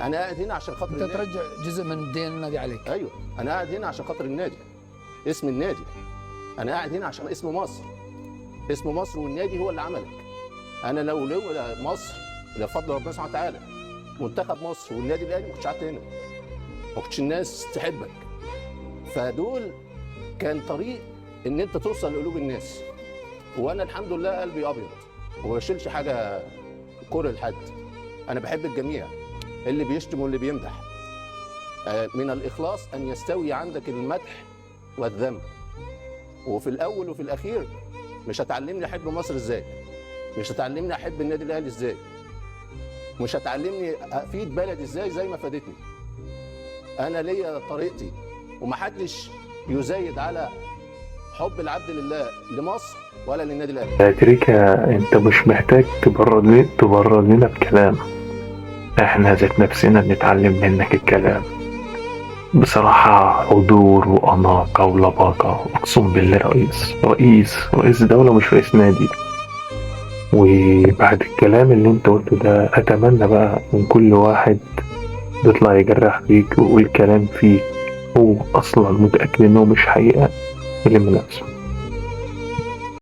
انا قاعد هنا عشان خاطر انت النادي. ترجع جزء من دين النادي عليك. ايوه، انا قاعد هنا عشان خاطر النادي، اسم النادي. انا قاعد هنا عشان اسم مصر، اسم مصر والنادي هو اللي عملك. انا لو لولا مصر، لا فضل ربنا سبحانه وتعالى، منتخب مصر والنادي الاهلي، ما كنتش قعدت هنا، ما كنتش الناس تحبك. فدول كان طريق ان انت توصل لقلوب الناس. وانا الحمد لله قلبي ابيض وما بشيلش حاجة كره لحد. انا بحب الجميع، اللي بيشتم واللي بيمدح. من الاخلاص ان يستوي عندك المدح والذم. وفي الاول وفي الاخير مش هتعلمني احب مصر ازاي، مش هتعلمني احب النادي الاهلي ازاي، مش هتعلمني افيد بلدي ازاي زي ما فادتني. انا ليا طريقتي، ومحدش يزايد على حب العبد لله لمصر ولا للنادي الاهلي. يا تريكا، انت مش محتاج تبرر لنا بكلام، احنا ذات نفسنا بنتعلم منك الكلام. بصراحة حضور وأناقة ولباقة، أقسم بالله رئيس رئيس رئيس دولة مش رئيس نادي. وبعد الكلام اللي انت قلته ده، أتمنى بقى من كل واحد بيطلع يجرح فيك ويقول كلام فيك هو أصلا متأكد إنه مش حقيقة، يلم نفسه.